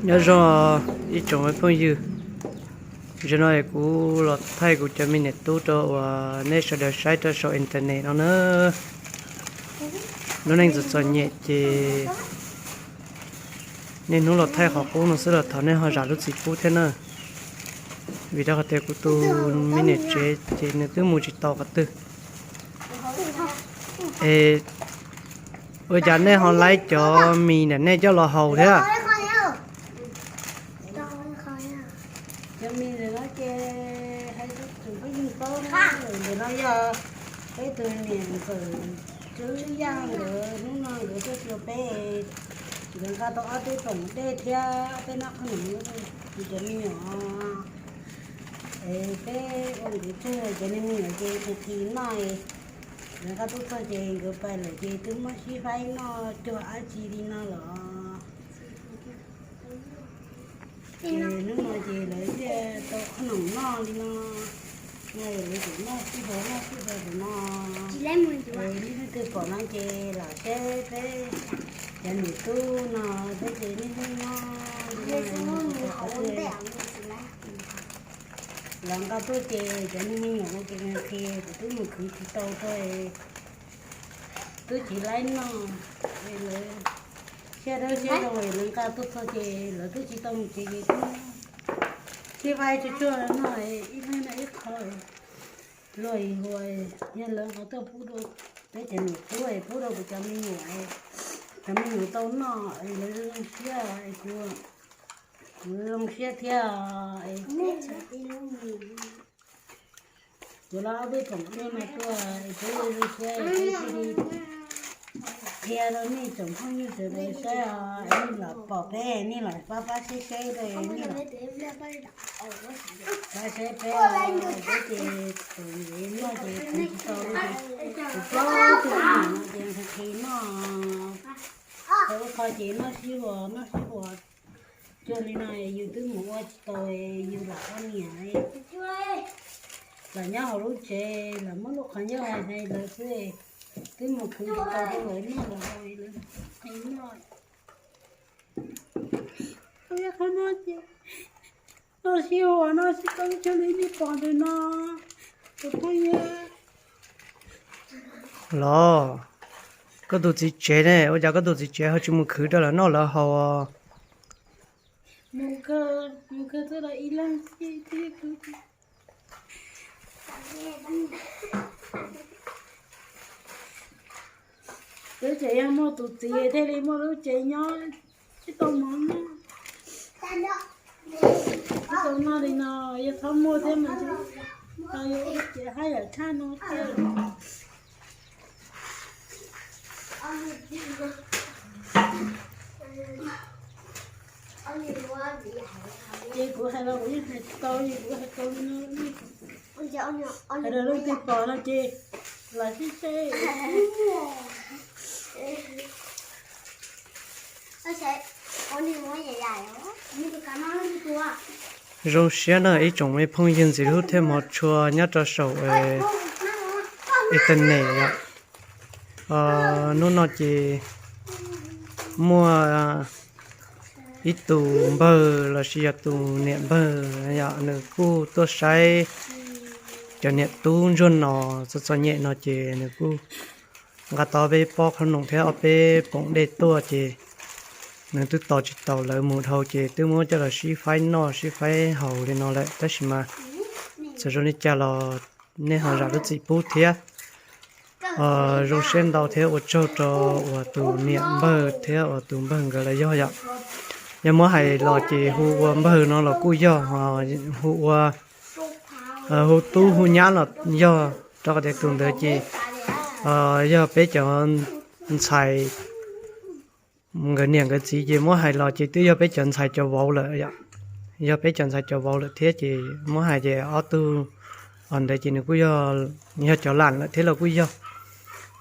Nyob zoo ib tsoom phooj ywg, zaum no kuv los thaij kuv cov me niam tub rau uas nej sawv daws saib rau saum internet no na. Lub neej txom txom nyem ces niaj hnub los thaij qhov qub no xwb los thov nej ho zam lub txim pub thiab na. Vim rau qhov tias kuv tus me niam tsev ces nws twb mus tsis tau qhov twg. Es ua cas nej ho laib cov mis ntawm nej coj los haus thiab? Cov mis ntawm no ces hais tseeb tseeb peb yeej paub na, ntawm no yog peb tus niam ntxawm Tswb Yaj nkawd hnub no nkawd tuaj xyuas peb, nkawd nqa tau ob peb poom dej thiab ob peb nab qhob noom rau cov me nyuam. Es peb ua nkawd tseg cov me nyuam ces qhis qhis noj, nkawd nqa tuaj txog ces nkawd pais lawm ces twb muab sib faib noj cuag dab tsi li no los. Ces hnub no ces lawv thiaj tau qhob noom noj li no, no lawv tseem noj sib hua noj sib hua ntawm no. Ces nej leej twg pom no ces lam saib peb cov niam tub no, peb ces niaj hnub noj li no. Lawv nqa tuaj ces cov me nyuam no ces nqhis kuv twb mus khwv tsis tau rau, twb tsis laib noj. Lawv siab dawb siab zoo lawv nqa tuaj txog ces lawv twb tsis tau mus tsev ces twb sib faib tsuag tsuag noj ib leeg noj ib qho. Luag hua yog lawv qhov tuaj pub rau peb cov niam tub, pub rau kuv cov me nyuam, cov me nyuam tau noj es lawv zoo siab es kuv, kuv zoo siab thiab. Kuv los ob peb poom dej no tuaj es peb zoo siab es peb thiaj li qhia rau nej tsoom phooj ywg sawv daws saib, nej los pom peb nej los pab pab saib saib rau nej los pab saib peb, peb ces thaum noj ces kuv tsis tau ces kuv plaub tus me nyuam no ces nqhis noj, tau ib qho ces noj sib hua noj sib hua cuag li no, yus twb mus ua tsis tau, yus lam ua niam, lam nyob hauv lub tsev lam muab lub qhov ncauj hais hais lawv xwb, twb mus khwv tsis tau rau lawv noj los lawv nqhis noj. Qhov no ces noj sib hua noj sib tau cuag li nej pom ntawm no, tus phooj ywg. Los, koj tus txiv tsev ne, ua cas koj tus txiv tsev ho tsis mus khwv rau lawv noj lawv haus? Mus kawg, mus kawg twb los ib leeg xwb. Lub tsev yog muaj tus txiv thiaj li muaj lub tsev nyob, tsis tau mov noj. Tsis tau noj li no, yog txhob muaj thiab mas tau yuav ua tsev haj yam tshaj no thiab. Ces kuv hais los kuv yeej hais tsis tau, kuv hais tau li no, hais rau leej twg pom no ces lam sib seb. Zoo siab na ib tsoom me phooj ywg ntxim hlub thiab hmov tshua nyob rau saum internet yom. Hnub no ces muaj ib tus npawg los sis yog tus niam npawg yom, nws kuj tuaj saib cov niam tub ntsuag no txom txom nyem no ces nws kuj nqa tau ob peb pob qhob noom thiab ob peb poom dej tuaj ces nws twb tos tsis taus lawv mus dhau ces twb muab coj los sib faib noj sib faib haus li no lawm, tab sis mas txawm zoo li cas los nej ho zam lub txim pub thiab. Zoo siab ntau thiab ua tsaug rau uas tus niam npawg thiab uas tus npawg nkawd los yog yom. Yog muab hais los ces hu ua npawg no los kuj yog, hu ua, hu tub hu nyab los yog, rau qhov tias tus ntawd ces yog peb cov ntxhais, nkawd niam nkawd txiv ces muab hais los ces twb yog peb cov ntxhais cov vauv lawm yom. Yog peb cov ntxhais cov vauv lawm thiab ces muab hais ces ob tug ntawd ces nws kuj yog cov lam lawm thiab los kuj yog.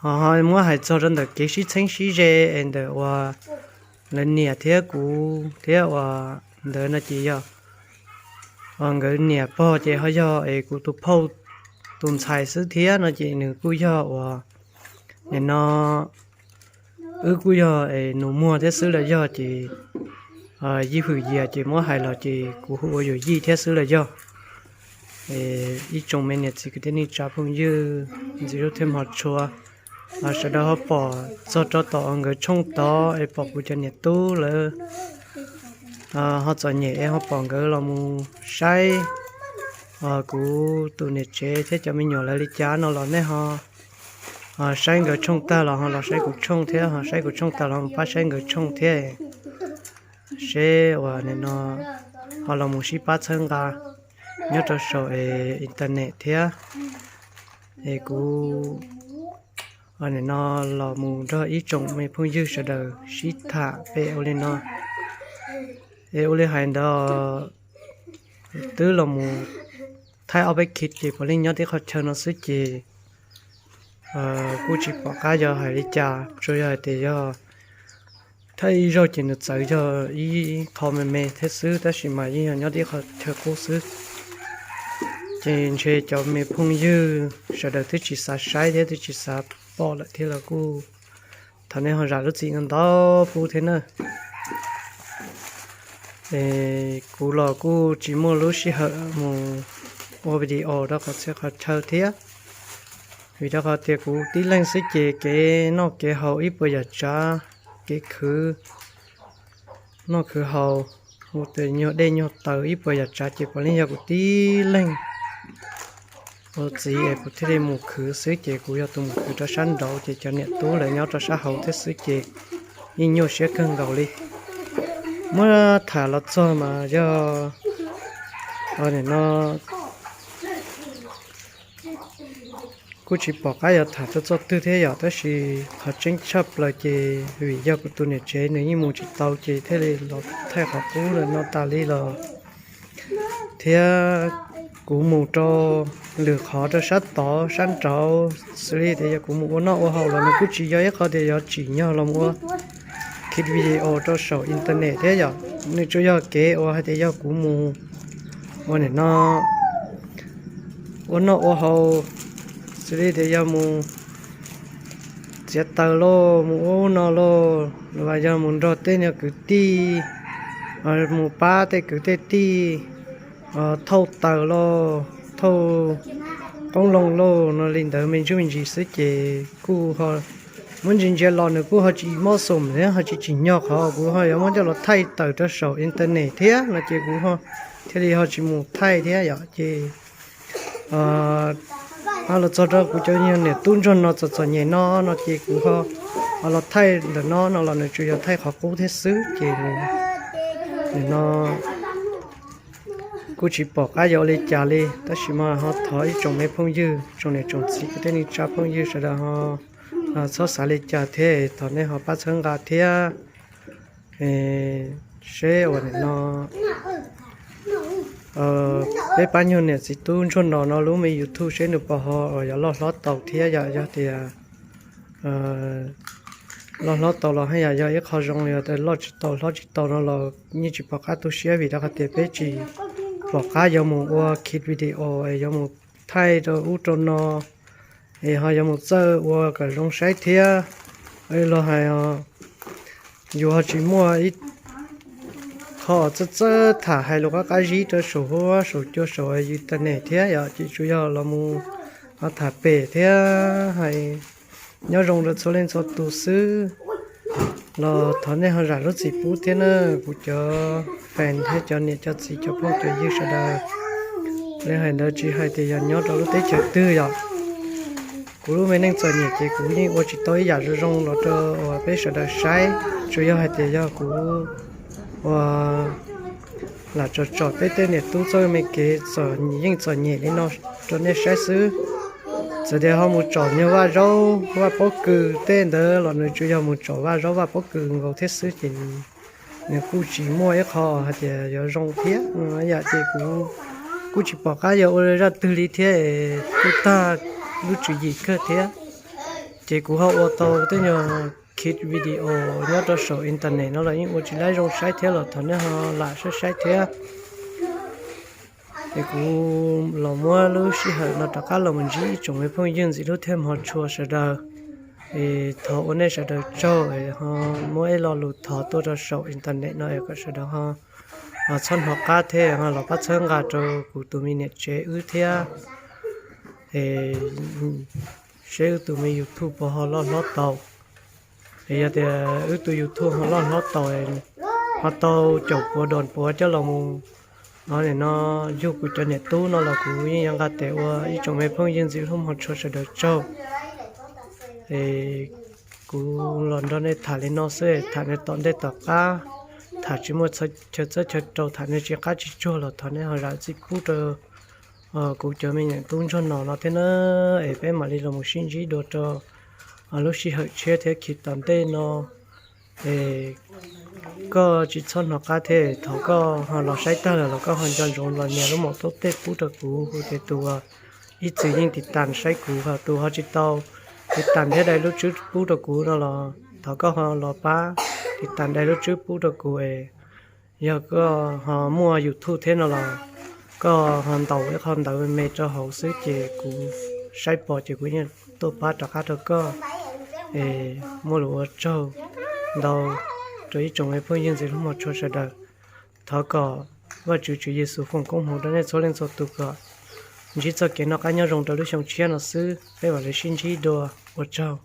Ho muab hais txog rau ntawm kev sib txheeb sib ze es ntawm uas lawv niam thiab kuv thiab uas ntawd no ces yog nkawd niam pog ces ho yog es kuv tus phauj tus ntxhais xwb thiab no ces nws kuj yog uas, no, wb kuj yog es nus muag thiab xwb los yog ces Yij hwm yias ces muab hais los ces kuv hu ua yawm yij thiab xwb los yog. Ib tsoom me niam txiv kwv tij neej tsa phooj ywg ntxim hlub thiab hmov tshua, sawv daws ho pom txog rau tom nkawd tshooj tod es pom kuv cov niam tub lawv ho txom nyem es ho pom nkawd los mus saib kuv tus niam tsev thiab cov me nyuam lawv li cas no los nej ho saib nkawd tshooj tag los ho los saib kuv tshooj thiab, ho saib kuv tshooj tag los ho pab saib nkawd tshooj thiab, seb uas nim no ho los mus sib pab txhawb nqa nyob rau saum internet thiab. Es kuv nim no los mus nrog ib tsoom me phooj ywg sawv daws sib tham pem ua li no. Es ua li hais ntawd, twb los mus thaij ob peb khiv ces puav leej nyob tib qhov chaw no xwb ces kuj tsis pom qab yog hais li cas, tsuas yog hais tias yog thaij ib zaug ces nws txawv yog ib qho me me thiab xwb, tab sis mas yeej yog nyob tib qhov chaw qub xwb. Ces ntshe cov me phooj ywg sawv daws twb tsis xav saib thiab twb tsis xav pom lawm thiab los kuj thov nej ho zam lub txim no ntau pub thiab na. Es kuv los kuj tsis muaj lub sij hawm mus ua video rau qhov txhia qhov chaw thiab, vim rau qhov tias kuv tib leeg xwb ces kev noj kev haus ib puas yam tsav, kev khwv noj khwv haus, hu tus nyuag dej nyuag taws ib puas yam tsav ces puav leej yog kuv tib leeg ua txiv es kuv thiaj li mus khwv xwb, ces kuv yog tus mus khwv rau sab nraud ces cov niam tub lawv nyob rau sab hauv thiab xwb ces yeej nyuaj siab kawg nkaus li. Muab tham los txog mas yog nim no kuj tsis pom qab yuav tham rau txoj twg thiab yom, tab sis qhov tseeb tshaj plaws ces vim yog kuv tus niam tsev nws yeej mus tsis tau ces thiaj li los thaij qhov qub no tas li los thiab. Kuv mus rau lwm qhov rau sab tod sab nraud xws li tias yog kuv mus ua noj ua haus los nws kuj tsis yog ib qho tias yuav tsim nyog los ua kiv video rau saum internet thiab yom. Nws tsuas yog kev uas hais tias yog kuv mus ua nim no ua noj ua haus, xws li tias yog mus txiav taws lauj, mus ua ub no lauj, los yog mus nrog tej niag kwv tij mus pab tej kwv tej tij thauj taws lauj, thauj qoob loo lauj no li ntawd me ntsuj me ntsis xwb ces kuj muab ntsia ntsia los nws kuj ho tsis mob xum thiab ho tsis tsim nyog qhov kuv ho yuav muab coj los thaij tawm rau saum internet thiab no ces kuv thiaj li ho tsis mus thaij thiab yom. Ces ho los txog rau kuv cov niam tub ntsuag no txom txom nyem no no ces kuv ho los thaij ntawm no no los nws tsuas yog thaij qhov qub thiab xwb ces nim no kuj tsis pom qab yuav ua li cas li, tab sis mas ho thov ib tsoom me phooj ywg, tsoom niam tsoom txiv kwv tij neej tsa phooj ywg sawv daws ho txhob xav li cas thiab thov nej ho pab txhawb nqa thiab. Seb uas nim no peb pab nyuag niam txiv tub ntsuag no no lub me YouTube seb nws puas ho uas yuav loj hlob tau thiab yom. Yog tias loj hlob tau los haj yam yog ib qho zoo, yog tias loj tsis tau hlob tsis tau no los yeej tsis pom qab tu siab vim rau qhov tias peb tsis pom qab yuav mus ua kiv video es yuav mus thaij rau ub rau no es ho yuav mus txawj ua kom zoo saib thiab. Los hais yus ho tsis muaj ib qho txawj txawj tham hais lus qab qab zib rau saum huab saum cua saum internet thiab yom, ces tsuas yog los mus tham pem thiab hais nyob zoo rau txhua leej txhua tus xwb. Los thov nej ho zam lub txim pub thiab na, kuv cov fans thiab cov niam cov txiv cov phooj cov ywg sawv daws. Li hais ntawd tsis hais tias yog nyob rau lub teb chaws twg yom, kuv lub me neej txom nyem ces kuv yeej ua tsis tau ib yam zoo zoo los rau uas peb sawv daws saib. Tsuas yog hais tias yog kuv uas lam tsom tsom peb tej niam tub txoj me kev yeej txom nyem li no rau nej saib xwb. Txawm tias ho mus tsom nyuag vaj zaub vaj pob kws tej ntawd los nws tsuas yog mus tsom vaj zaub vaj pob kws nkaus thiab xwb ces nws kuj tsis muaj ib qho hais tias yuav zoo thiab. Yam ces kuv kuj tsis pom qab yuav ua zaj twg li thiab, kuj tag lub tswv yim kawg thiab. Ces kuv ho ua tau tej nyuag kiv video nyob rau saum internet no los yeej ua tsis laib zoo saib thiab los thov nej ho lam saib saib thiab. Es kuv los muab lub sij hawm no rov qab los mus ntsib ib tsoom me phooj ywg ntxim hlub thiab hmov tshua sawv daws. Es thov ua nej sawv daws tsaug es ho muab ib lo lus thov tuaj rau saum internet no es kom sawv daws ho txhob hnov qab thiab ho los pab txhawb nqa rau kuv tus me niam tsev wb thiab. Es seb wb tus me YouTube puas ho loj hlob tau. Es yog tias wb tus YouTube ho loj hlob tau, ho tau caum puav dos puav coj los mus no yug kuv cov niam tub no los kuv yeej yuav nqa tes ua ib tsoom me phooj ywg ntxim hlub mog tshua sawv daws tsaug. Es kuv los nrog nej tham li no xwb, tham nej tom ntej tom qab, tham tsis muaj chaw txawb chaw rau, tham nej tsis qab tsis tsuag los thov nej ho zam txim pub rau kuv cov me niam tub ntsuag no no thiab na. Es peb mam li los mus sib ntsib dua rau lub sij hawm tshiab thiab khi tom ntej no. Es koj tsis txhob hnov qab thiab, thov koj ho los saib tag lawm los koj ho nco ntsoov los nias lub mom tau tej pub rau kuv hu tias tus ib txwm yeej tiv tam saib kuv, ho tus ho tsis tau tiv tam thiab dai lub tswb pub rau kuv no los thov koj ho los pab tiv tam dai lub tswb pub rau kuv es yog koj ho muaj YouTube thiab no los koj ho ntaus ib qho ntawv me rau hauv xwb ces kuv saib pom ces kuv yeej tuaj pab rov qab rau koj. Es muaj lus ua tsaug ntau rau ib tsoom me phooj ywg ntxim hlub mog tshua sawv daws. Thov kom Vajtswv Tswv Yexus foom koob hmoov rau nej txhua leej txhua tus kom ntsib txoj kev noj qab nyob zoo rau lub xyoo tshiab no xwb, peb mam li sib ntsib dua, ua tsaug.